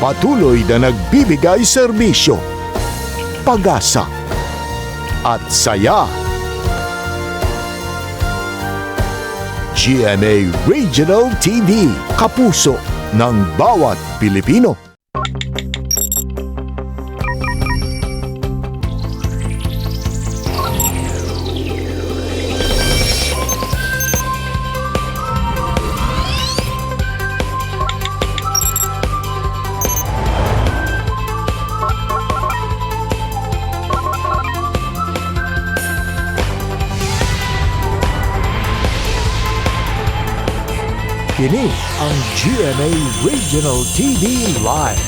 Patuloy na nagbibigay serbisyo, pag-asa at saya. GMA Regional TV, kapuso ng bawat Pilipino. Kini ang GMA Regional TV Live.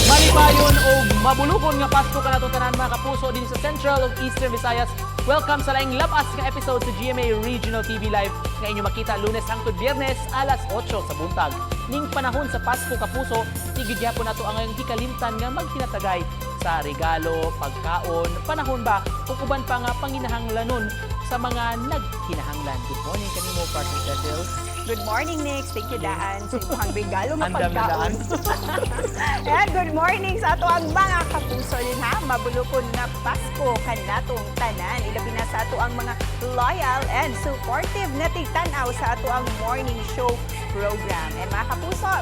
Malipayon o mabulukon nga Pasko kanatong tanan, mga kapuso din sa Central ug Eastern Visayas. Welcome sa laing labas nga episode sa GMA Regional TV Live nga inyo makita Lunes hangtod Biyernes alas 8 sa buntag. Ning panahon sa Pasko, kapuso, tigid gyapon nato ang ngayong gikalimtan nga maghinatagay sa regalo, pagkaon, panahon ba ug uban pa nga panginahanglanon sa mga nagkinahanglan. Good morning kanimo, partner Cecil. Good morning, Nix. Thank you, Daan, sa imong regalo nga Andam na pagkaon. And good morning sa ato ang mga kapuso din ha. Mabulukon na Pasko kanatong tanan. Ilabi na sa ato ang mga loyal and supportive na tigtan-aw sa ato ang morning show program. And mga kapuso,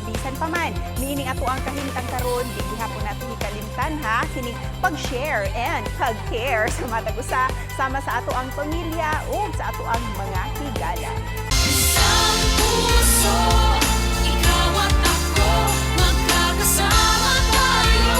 bisan pa man, niining ato ang kahimtang karon, di gihapon nato hikalimtan ha, kining pag-share and pag-care sa matag usa sama sa ato ang pamilya ug sa ato ang mga higala. Isang puso, ikaw at ako, magkakasama tayo.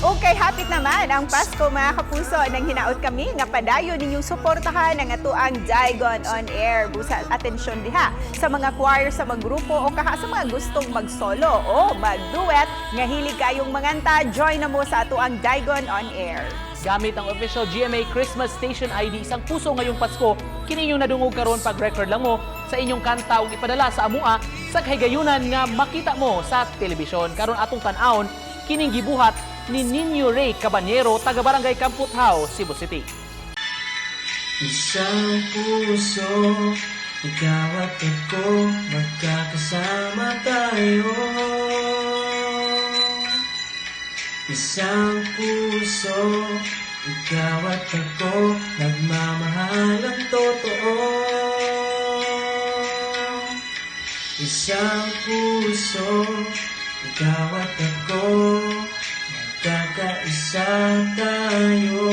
Okay, hapit naman ang Pasko, mga kapuso. Nang hinaot kami nga padayon ninyong suportahan ang atuang Daigon on Air. Busa atensyon diha sa mga choir, sa mga grupo o kaha sa mga gustong mag-solo o mag-duet nga hilig kayong manganta, join na mo sa atuang Daigon on Air. Gamit ang official GMA Christmas Station ID, Isang Puso Ngayong Pasko, kini inyong nadungog karon, pag-record lang mo sa inyong kanta ug ipadala sa amua sa kahigayunan nga makita mo sa telebisyon. Karon atong tan-awon kining gibuhat ni Nino Ray Caballero, taga Barangay Kamputhaw, Cebu City. Isang puso, ikaw at ako, magkakasama tayo. Isang puso, ikaw at ako, nagmamahal ang totoo. Isang puso, ikaw at ako, magkakaisa tayo.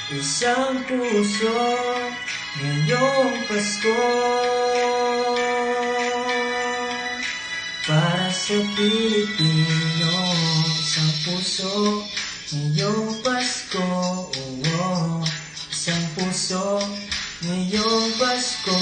Isang puso, ngayong Pasko. Para sa Pilipino, isang puso, ngayong Pasko. Oh, isang puso, ngayong Pasko.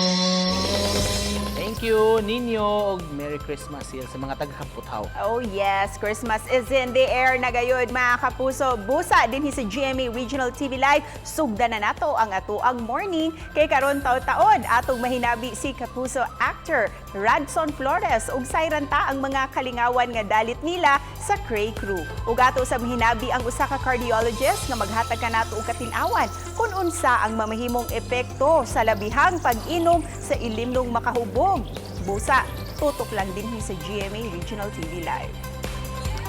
Thank you, Nino, ug Merry Christmas here sa mga taga Kamputhaw. Oh yes, Christmas is in the air na gayud, mga kapuso. Busa din sa GMA Regional TV Live, sugdan na nato ang atoang morning kay karon taon-taon atong mahinabi si kapuso actor Radson Flores ug sayran ta ang mga kalingawan nga dalit nila sa Cray Crew. Ug ato sa mahinabi ang usa ka cardiologist nga maghatag kanato og katin-awan kung unsa ang mamahimong epekto sa labihang pag-inom sa ilimnong makahubog. Busa, tutok lang din sa GMA Regional TV Live.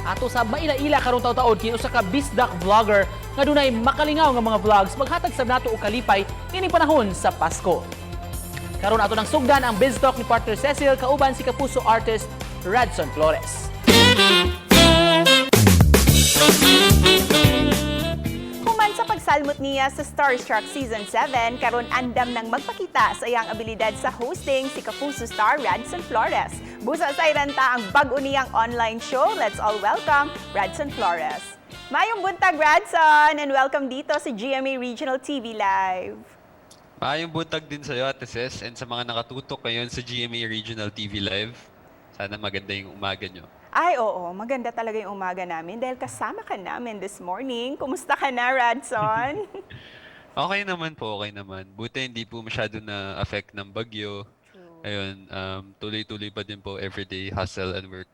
Ato sa maila-ila karong taon-taon kini usa ka bisdak vlogger nga dunay makalingaw nga mga vlogs maghatag sab nato og kalipay nining panahon sa Pasko. Karon ato nang sugdan ang Biz Talk ni partner Cecil kauban si kapuso artist Radson Flores. Human sa pagsalmot niya sa Starstruck Season 7, karon andam nang magpakita sa iyang abilidad sa hosting si Kapuso star Radson Flores. Busa sa iranta ang bag-o niyang online show. Let's all welcome Radson Flores. Mayong buntag, Radson, and welcome dito sa GMA Regional TV Live. Maayong buntag din sa'yo, Ate Ces, and sa mga nakatutok ngayon sa GMA Regional TV Live. Sana maganda yung umaga nyo. Ay, oo, maganda talaga yung umaga namin dahil kasama ka namin this morning. Kumusta ka na, Radson? Okay naman po, okay naman. Buti hindi po masyado na-affect ng bagyo. Ayun, tuloy-tuloy pa din po everyday hustle and work.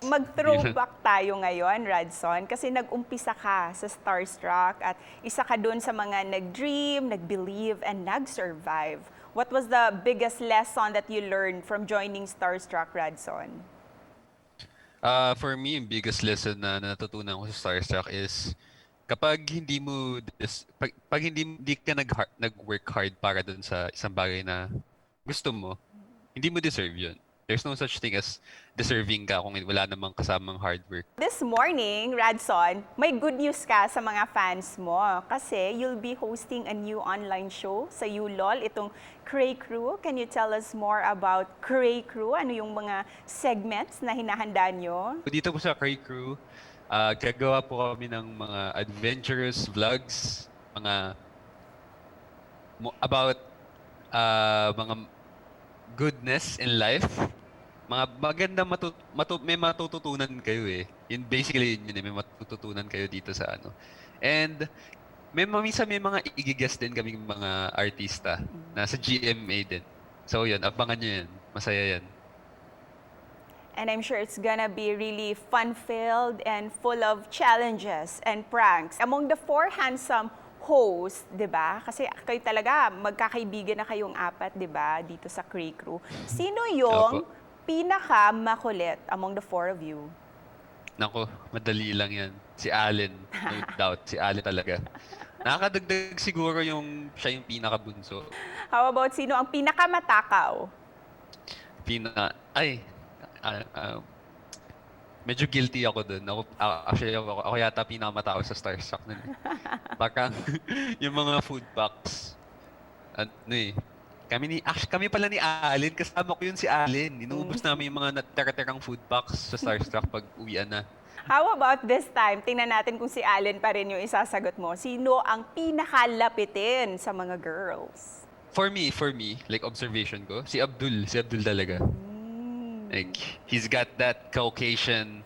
Mag-throwback tayo ngayon, Radson, kasi nag-umpisa ka sa Starstruck at isa ka doon sa mga nag-dream, nag-believe, and nag-survive. What was the biggest lesson that you learned from joining Starstruck, Radson? For me, yung biggest lesson na natutunan ko sa Starstruck is kapag hindi mo pag hindi ka nag-work hard para dun sa isang bagay na gusto mo, hindi mo deserve yun. There's no such thing as deserving ka kung wala namang kasamang hard work. This morning, Radson, may good news ka sa mga fans mo kasi you'll be hosting a new online show sa ULOL, itong Cray Crew. Can you tell us more about Cray Crew? Ano yung mga segments na hinahanda nyo? Dito po sa Cray Crew, gagawa po kami ng mga adventurous vlogs, mga about mga goodness in life. Mga maganda may matututunan kayo eh. Yun basically yun, eh, may matututunan kayo dito sa ano. And may minsan may mga igi-guest din kaming mga artista na sa GMA din. So yun, abangan nyo yan. Masaya yan. And I'm sure it's gonna be really fun-filled and full of challenges and pranks. Among the four handsome hosts, 'di ba? Kasi kayo talaga magkakaibigan na kayong apat, 'di ba, dito sa Cray Crew. Sino yung Opo. Pinaka makulit among the four of you? Nako, madali lang yan. Si Allen, no doubt. Si Allen talaga. Nakakadagdag siguro yung siya yung pinakabunso. How about sino ang pinakamatakaw? Ay, medyo guilty ako dun. Ako, actually, ako yata pinakamatakaw sa Starstruck nun eh. Parang yung mga food packs, ano eh, actually, kami pala ni Allen, kasama ko yun si Allen. Inuubos namin yung mga natira-tirang food packs sa Starstruck pag uwian na. How about this time? Tingnan natin kung si Allen pa rin yung isasagot mo. Sino ang pinakalapitin sa mga girls? For me, like observation ko, si Abdul talaga. Like, he's got that Caucasian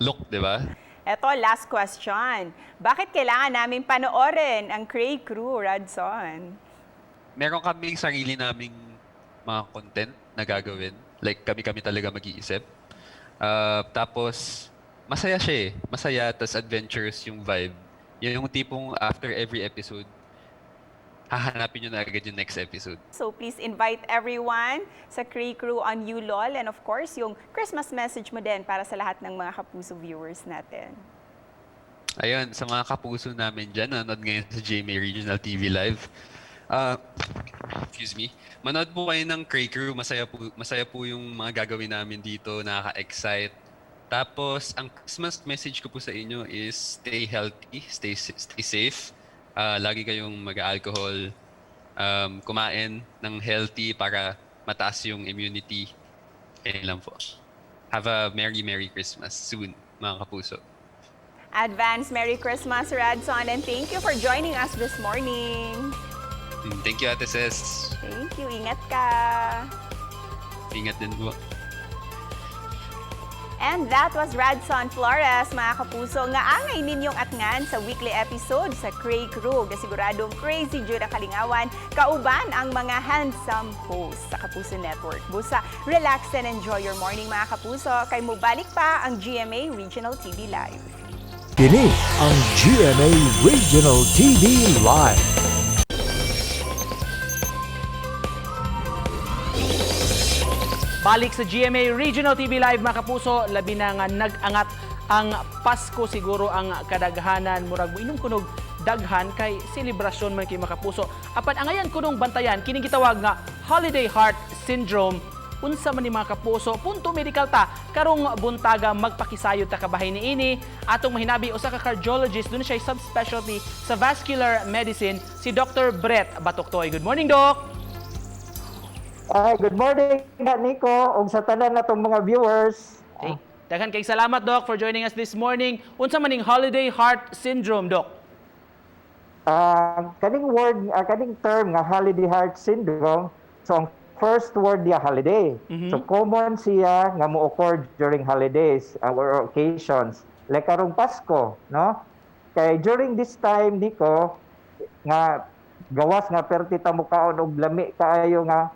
look, di ba? Eto, last question. Bakit kailangan namin panoorin ang Cray Crew, Radson? Meron kaming sarili naming mga content na gagawin. Like, kami-kami talaga mag-iisip. Tapos, masaya siya eh. Masaya, tas adventurous yung vibe. Yun yung tipong after every episode, hahanapin nyo na agad yung next episode. So please invite everyone sa Cray Crew on ULOL and of course, yung Christmas message mo din para sa lahat ng mga Kapuso viewers natin. Ayun, sa mga kapuso namin dyan, nanonood ngayon sa GMA Regional TV Live. Excuse me. Manood po kayo ng Cray Crew. Masaya po yung mga gagawin namin dito. Nakaka-excite. Tapos, ang Christmas message ko po sa inyo is stay healthy, stay safe. Lagi kayong mag-alcohol, kumain ng healthy para mataas yung immunity. Ayun lang po. Have a merry, merry Christmas soon, mga kapuso. Advance Merry Christmas, Radson, and thank you for joining us this morning. Thank you, Ate Ses. Thank you. Ingat ka. Ingat din po. And that was Radson Flores, mga kapuso, nga angay ninyong atngan sa weekly episode sa Cray Crew. Gasiguradong crazy jud ang kalingawan, kauban ang mga handsome hosts sa Kapuso Network. Busa, relax and enjoy your morning, mga kapuso. Kay mubalik pa ang GMA Regional TV Live. Kini ang GMA Regional TV Live. Balik sa GMA Regional TV Live, mga kapuso, labi na nga nag-angat ang Pasko, siguro ang kadaghanan murag moinom kunog daghan kay selebrasyon man kay, mga kapuso. Apan angayan kunong bantayan kining gitawag nga holiday heart syndrome. Unsa man ni, mga kapuso? Punto medical ta karong buntaga, magpakisayod ta kabahin niini. Atong mahinabi usa ka cardiologist, duna siya subspecialty sa vascular medicine, si Dr. Brett Batoktoy. Good morning, Doc. Ay, good morning, Nico, ug sa tanan natong mga viewers. Okay. Daghan kay salamat, Doc, for joining us this morning. Unsa man ning holiday heart syndrome, Doc? Kaning word, kaning term nga holiday heart syndrome, so ang first word niya holiday. So common siya nga mo-occur during holidays or occasions. Like karong Pasko, no? Kay during this time, Nico, nga gawas nga perti ta mukaon og lami kaayo nga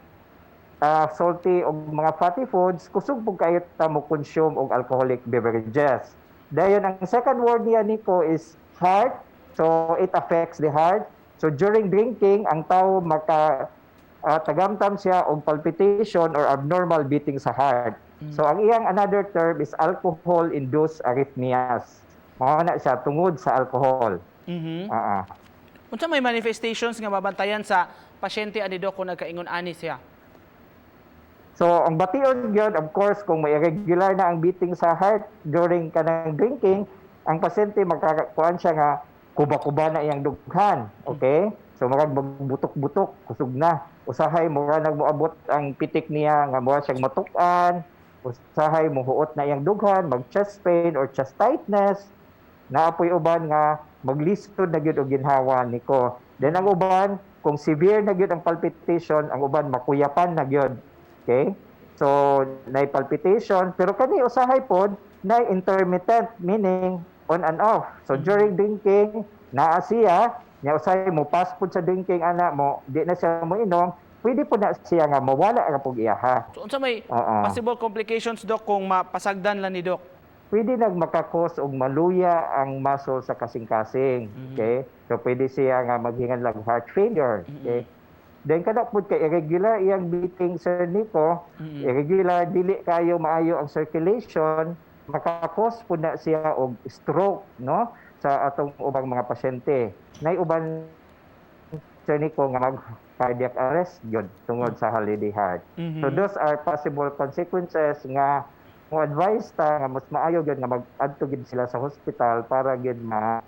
salty og mga fatty foods, kusog pud kaayo ta mo consume og alcoholic beverages. Dayon ang second word niya, Nico, is heart. So it affects the heart. So during drinking, ang tao maka Tagamtam siya og palpitation or abnormal beating sa heart. So ang iyang another term is alcohol-induced arrhythmias. Mao na siya tungod sa alcohol. Unsa may manifestations nga mabantayan sa pasyente ani, Dok, kung nagkaingon ani siya? So, ang bation gyud, of course, kung may irregular na ang beating sa heart during kanang drinking, ang pasyente magkakakuan siya nga kuba-kuba na iyang dughan. Okay? So, murag butok-butok, kusog na. Usahay, mura nag moabot ang pitik niya nga mura siyang matukan. Usahay, muhuot na iyang dughan, mag chest pain or chest tightness. Naa poy uban nga maglisod na gyud og ginhawa niko. Then ang uban, kung severe na gyud ang palpitation, ang uban makuyapan na gyud. Okay? So, nay palpitation, pero kani usahay pod nay intermittent, meaning on and off. So during drinking, naa siya, nya usahay mo pass pod sa drinking ana mo, di na siya mo inom, pwede po na siya nga mawala ra pug iyaha. So unsa may possible complications, Dok, kung mapasagdan lang ni Dok? Pwede nag maka-cause og maluya ang muscle sa kasing-kasing. Okay? So pwede siya nga maghinganlag heart failure. Okay? Then kada pud kay irregular iyang beating, Sir Nico, irregular, dili kayo maayo ang circulation, maka-cause pud na siya og stroke, no, sa atong ubang mga pasyente. Nay uban, Sir Nico, nga mag cardiac arrest gyud tungod sa holiday heart. So those are possible consequences nga mo advise ta nga mas maayo gyud nga mag-adto gyud sila sa hospital para gyud ma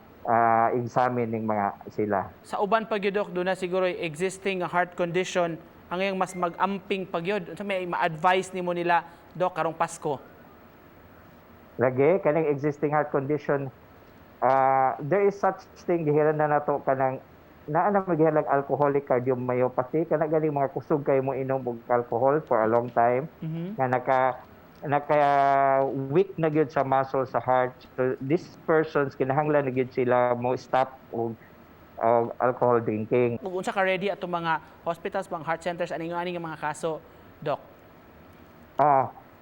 examine ning mga sila. Sa uban pa gyud, Dok, duna siguro existing nga heart condition ang iyang mas mag-amping pa gyud. Unsa may ma-advise nimo nila, Dok, karong Pasko? Lagi kaning existing heart condition, there is such thing, gihilan na nato kanang naa na magihalang alcoholic cardiomyopathy, kana ganing mga kusog kay mo inom og alcohol for a long time nga naka weak na gyud sa muscle sa heart. So these persons, kinahanglan na gyud sila mo stop og alcohol drinking. Ug unsa ka ready atong mga hospitals, mga heart centers ani nga mga kaso, Dok?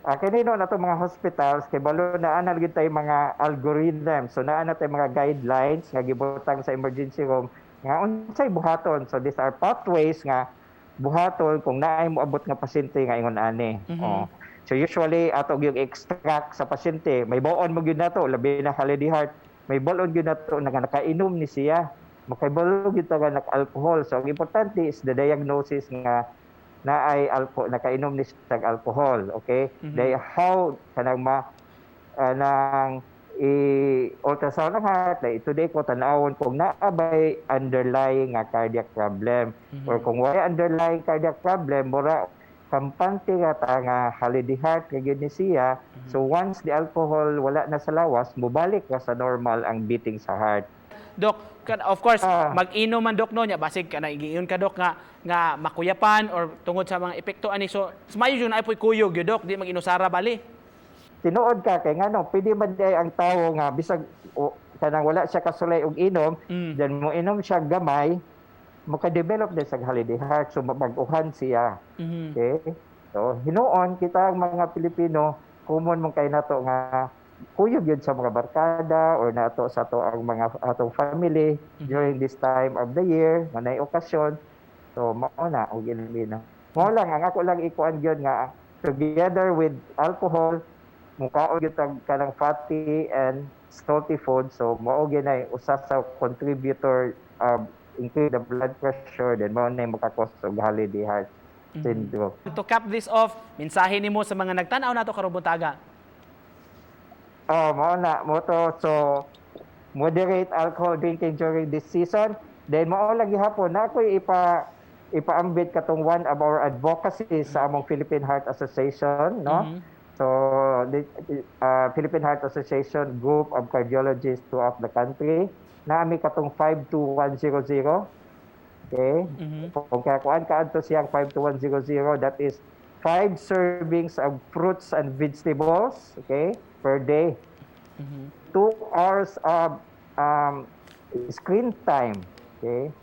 Kini no nato mga hospitals kay balo na ana gyud tay mga algorithm. So naa na tay mga guidelines nga gibutang sa emergency room nga unsay buhaton. So these are pathways nga buhaton kung naay moabot nga pasyente nga ingon ani. Oh. So usually ato yung extract sa pasyente, mahibal-on mo gyud nato, labi na holiday heart, mahibal-on gyud nato nga nakainom ni siya. Makahibalo gyud ta nga naka-alcohol. So ang importante is the diagnosis nga na ay alcohol, nakainom ni siya og alcohol, okay? Dahil how kanang ma nang i-ultrasound ang heart, like today ko tan-awon kung naa bay underlying nga cardiac problem or kung wala underlying cardiac problem, mura kampante nga ta nga holiday heart kay gyud ni siya. So once the alcohol wala na sa lawas, mobalik ra sa normal ang beating sa heart. Dok, of course, mag-inom man, Dok, no, nya basig kana giingon ka, Dok, nga makuyapan or tungod sa mga epekto ani, so mayo jud na poy kuyog gyud, Dok, di mag-inusara bali. Tinuod ka kay ngano pwede man diay ang tawo nga bisag o, kanang wala siya kasulay og inom, then mo inom siya gamay, maka-develop din sa holiday heart, so mabag-uhan siya. Okay, so hinuon kita ang mga Pilipino, common man kay nato nga kuyog yun sa mga barkada or nato sa ato ang mga atong family during this time of the year nga naay okasyon. So mao na og inom mao lang ang ako lang ikuan gyud nga together with alcohol, mukaon gyud tag kanang fatty and salty food, so mao gyud na usa sa contributor increase the blood pressure, then mao na maka-cause og holiday heart syndrome. To cap this off, mensahe nimo sa mga nagtan-aw nato karong buntaga. Oh, mao na mo to. So moderate alcohol drinking during this season. Then mao lang gihapon na ako'y ipaambit katong one of our advocacy sa among Philippine Heart Association, no? So the Philippine Heart Association group of cardiologists throughout the country, naami katong 52100. Okay? Kung kakuan ka adto siyang 52100, that is five servings of fruits and vegetables, okay, per day. 2 hours of screen time, okay?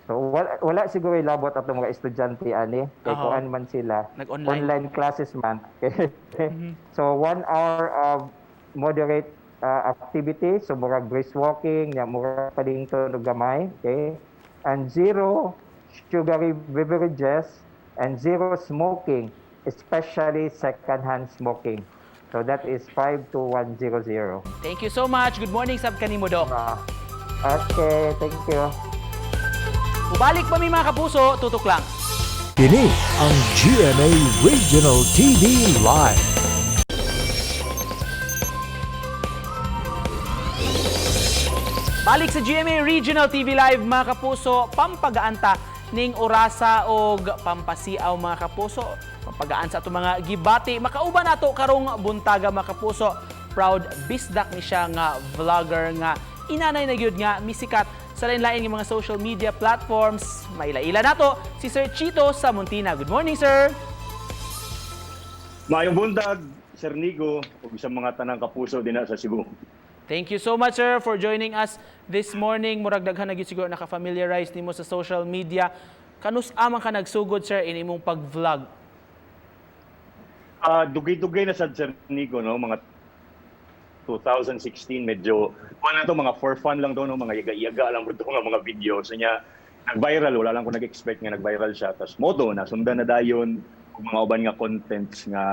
So wala siguro labot atong mga estudyante ani kay kuan man sila. Nag-online. Online classes man. Okay. So 1 hour of moderate activity, so murag brisk walking, nya murag palington og gamay, okay? And zero sugary beverages. And zero smoking, especially second-hand smoking. So that is 52100. Thank you so much. Good morning sab kanimo, Doc. Okay, thank you. Mubalik pa mi, mga kapuso, tutok lang. Kini ang GMA Regional TV Live. Balik sa GMA Regional TV Live, mga kapuso, pampagaanta ning orasa og pampasiaw, mga kapuso, pampagaan sa atong mga gibati. Makauban nato karong buntaga, mga kapuso, proud bisdak ni siya nga vlogger nga inanay na gyud nga misikat sa lain-lain nga mga social media platforms. Maila-ila nato si Sir Chito sa Montina. Good morning, sir. Maayong buntag, Sir Nico, ug sa mga tanang kapuso dinha sa Cebu. Thank you so much, sir, for joining us this morning. Murag daghan na gyud siguro naka-familiarize nimo sa social media. Kanus-a man ka nagsugod, sir, in imong pag-vlog? Dugay-dugay na sad, Sir Nico, no, mga 2016 medyo wala to, mga for fun lang do, no, mga yaga-yaga lang to nga mga videos niya. Nag-viral, wala lang ko nag-expect nga nag-viral siya. Tapos moto na sundan na dayon ug mga uban nga contents nga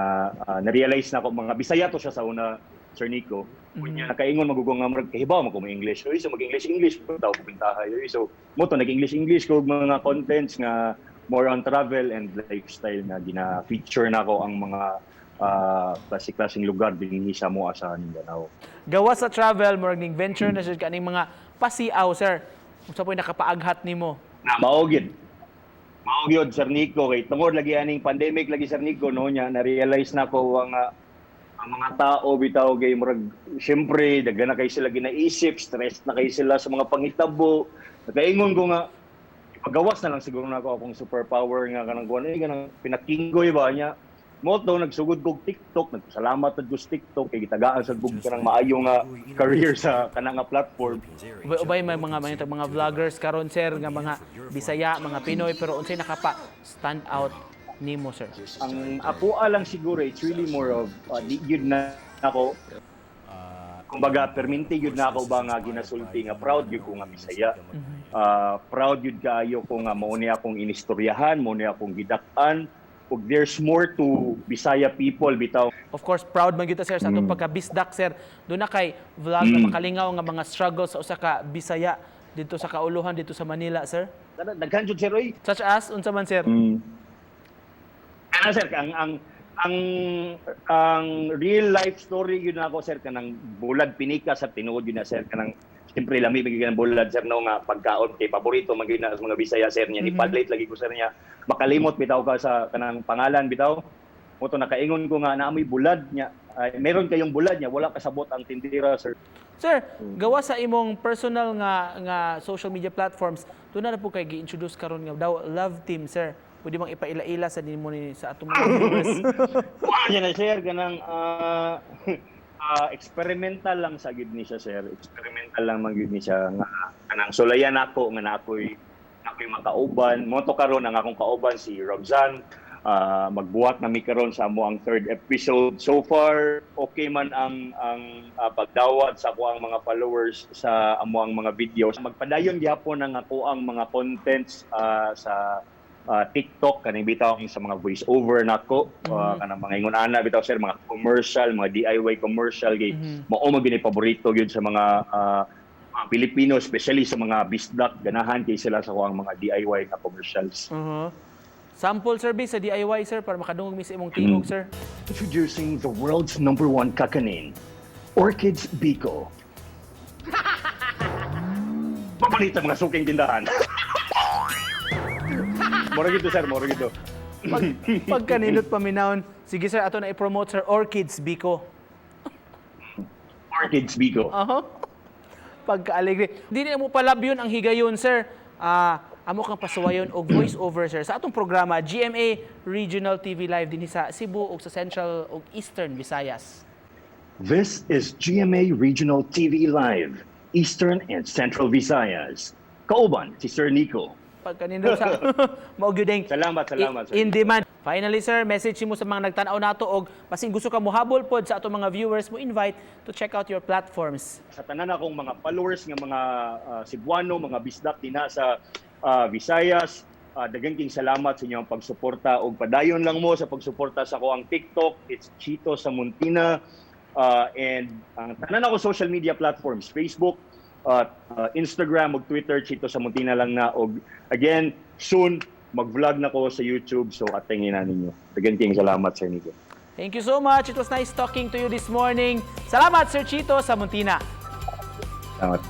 na-realize na ko mga Bisaya to siya sa una, Sir Nico. Unya nakaingon magugong nga murag kahibaw man ko mo English. Uy, so mag-English English ko tao pintahay. Uy, so mo to nag-English English ko og mga contents nga more on travel and lifestyle na gina-feature na ko ang mga klase-klaseng lugar dinhi sa moa sa Mindanao. Gawas sa travel, murag ning venture na siya kaning mga pasiaw, sir. Unsa po'y nakapaaghat nimo? Na mao gyud. Mao gyud, Sir Nico, kay tungod lagi aning pandemic lagi, Sir Nico, no, nya na-realize na ko ang mga tao bitaw kay murag syempre daghan na kay sila ginaisip, stress na kay sila sa mga panghitabo. Nakaingon ko nga ipagawas na lang siguro na ako akong superpower nga kanang kuan eh, kanang pinakinggoy ba niya. Mo to nagsugod kog TikTok, nagpasalamat sad ko sa TikTok kay gitagaan sad kog kanang maayo nga career sa kanang nga platform. Ubay-ubay may mga vloggers karon, sir, nga mga Bisaya, mga Pinoy, pero unsay nakapa stand out nimo, sir? Ang ako lang siguro, it's really more of di gyud na ako, kumbaga perminti gyud na ako ba nga ginasulti nga proud gyud ko nga Bisaya. Proud gyud kaayo ko nga mao ni akong inistoryahan, mao ni akong gidak-an ug there's more to Bisaya people bitaw. Of course, proud man gyud ta, sir, sa atong pagka-bisdak, sir. Doon na kay vlog na makalingaw nga mga struggles sa usa ka Bisaya dito sa kauluhan dito sa Manila, sir. Daghan jud, sir, oy. Such as unsa man, sir? Kana, sir, ang real life story yun ako, sir, kanang bulad pinika sa tinuod yun na, sir, kanang siyempre lami bigyan ng bulad, sir, no, nga pagkaon kay paborito man gyud na sa mga Bisaya, sir, niya ipalit lagi ko, sir, niya makalimot bitaw ka sa kanang pangalan bitaw. Mo to nakaingon ko nga naamoy bulad niya, ay, meron kayong bulad niya, wala kasabot ang tindira, sir. Sir, gawa sa imong personal nga social media platforms, doon na po kay gi-introduce karon nga daw love team, sir. Pwede bang ipaila-ila sa nimo ni sa atong mga viewers? Kuha niya na, sir, kanang experimental lang sa gid ni siya, sir. Experimental lang man gid ni siya nga kanang sulayan ako nga nakoy makauban. Mo to karon ang akong kauban si Robzan. Magbuhat na mi karon sa amo ang third episode. So far okay man ang pagdawat sa ako ang mga followers sa amo ang mga videos. Magpadayon gihapon ang ako ang mga contents sa TikTok, kaning bitaw ang sa mga voice over nako, kanang mga ingon ana bitaw, sir, mga commercial, mga DIY commercial kay mao man gyud paborito gyud sa mga Pilipino, especially sa mga bisdak, ganahan kay sila sa kuang mga DIY na commercials. Sample service sa DIY, sir, para makadungog mi sa imong tingog, sir. Introducing the world's number one kakanin, Orchids Biko. Papalit ang mga suking tindahan. Mura gito, sir, mura gito. Pagkanindot paminawon. Sige, sir, ato na i-promote, sir, Orchids Biko. Orchids Biko. Aha. Pagka-alegre. Di na mo palabyon ang higayon, sir. Amo kang pasuwayon og voice over, sir, sa atong programa GMA Regional TV Live dinhi sa Cebu ug sa Central ug Eastern Visayas. This is GMA Regional TV Live, Eastern and Central Visayas. Kauban si Sir Nico. Pagkanindot sa mao gyud ang Salamat, salamat, sir. In demand. Finally, sir, message mo sa mga nagtan-aw nato og basin gusto ka mohabol pod sa atong mga viewers mo invite to check out your platforms. Sa tanan akong mga followers nga mga Cebuano, mga Bisdak dinha sa Visayas, Daghang king salamat sa inyong pagsuporta ug padayon lang mo sa pagsuporta sa akoang TikTok. It's Chito Samontina. And ang tanan ako social media platforms, Facebook, Instagram ug Twitter, Chito Samontina lang na. Og again, soon mag-vlog na ko sa YouTube, so atengin na ninyo. Daghang king salamat, Sir Nico. Thank you so much. It was nice talking to you this morning. Salamat, Sir Chito Samontina. Salamat.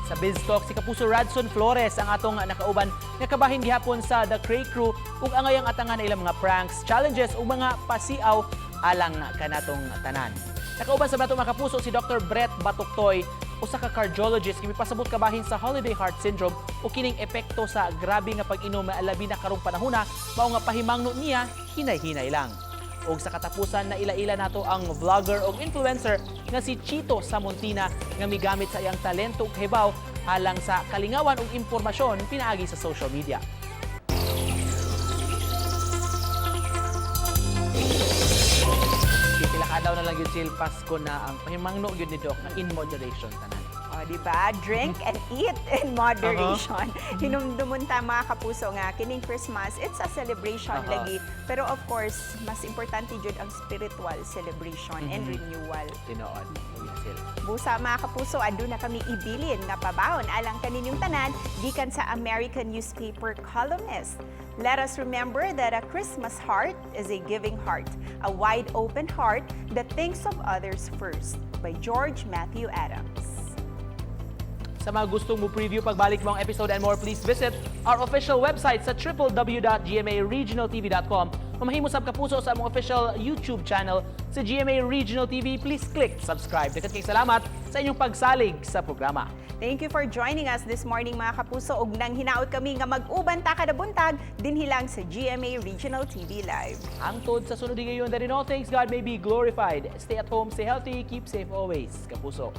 Sa Biz Talk, si Kapuso Radson Flores ang atong nakauban nga kabahin gihapon sa The Cray Crew ug angayang atangan ilang mga pranks, challenges ug mga pasiaw alang kanatong tanan. Nakauban sa nato, mga kapuso, si Dr. Brett Batuktoy, usa ka cardiologist nga mipasabot kabahin sa holiday heart syndrome o kining epekto sa grabe nga pag-inom labi na karong panahona, mao nga pahimangno niya, hinay-hinay lang. Og sa katapusan, na ila-ila nato ang vlogger o influencer nga si Chito Samontina nga migamit sa iyang talento ug kahibaw alang sa kalingawan ug impormasyon pinaagi sa social media. Pila ka adlaw na lang yun, Sil, Pasko na. Ang pahimangno gyud ni Doc na in moderation tanan. O, di ba? Drink and eat in moderation. Hinumdumun ta, mga kapuso, nga kining Christmas, it's a celebration lagi. Pero of course, mas importante jud ang spiritual celebration and renewal. Tinuod. Sil. Busa, mga kapuso, aduna kami ibilin nga pabahon alang kaninyong tanan gikan sa American newspaper columnist. Let us remember that a Christmas heart is a giving heart, a wide open heart that thinks of others first. By George Matthew Adams. Sa mga gustong mo preview pagbalik mo ang episode and more, please visit our official website sa www.gmaregionaltv.com. Mamahimo sab, kapuso, sa among official YouTube channel sa GMA Regional TV. Please click subscribe. Daghan kay salamat sa inyong pagsalig sa programa. Thank you for joining us this morning, mga kapuso, ug nang hinaot kami nga mag-uban ta kada buntag dinhi lang sa GMA Regional TV Live. Hangtod sa sunod ngayon, that in all things God may be glorified. Stay at home, stay healthy, keep safe always. Kapuso.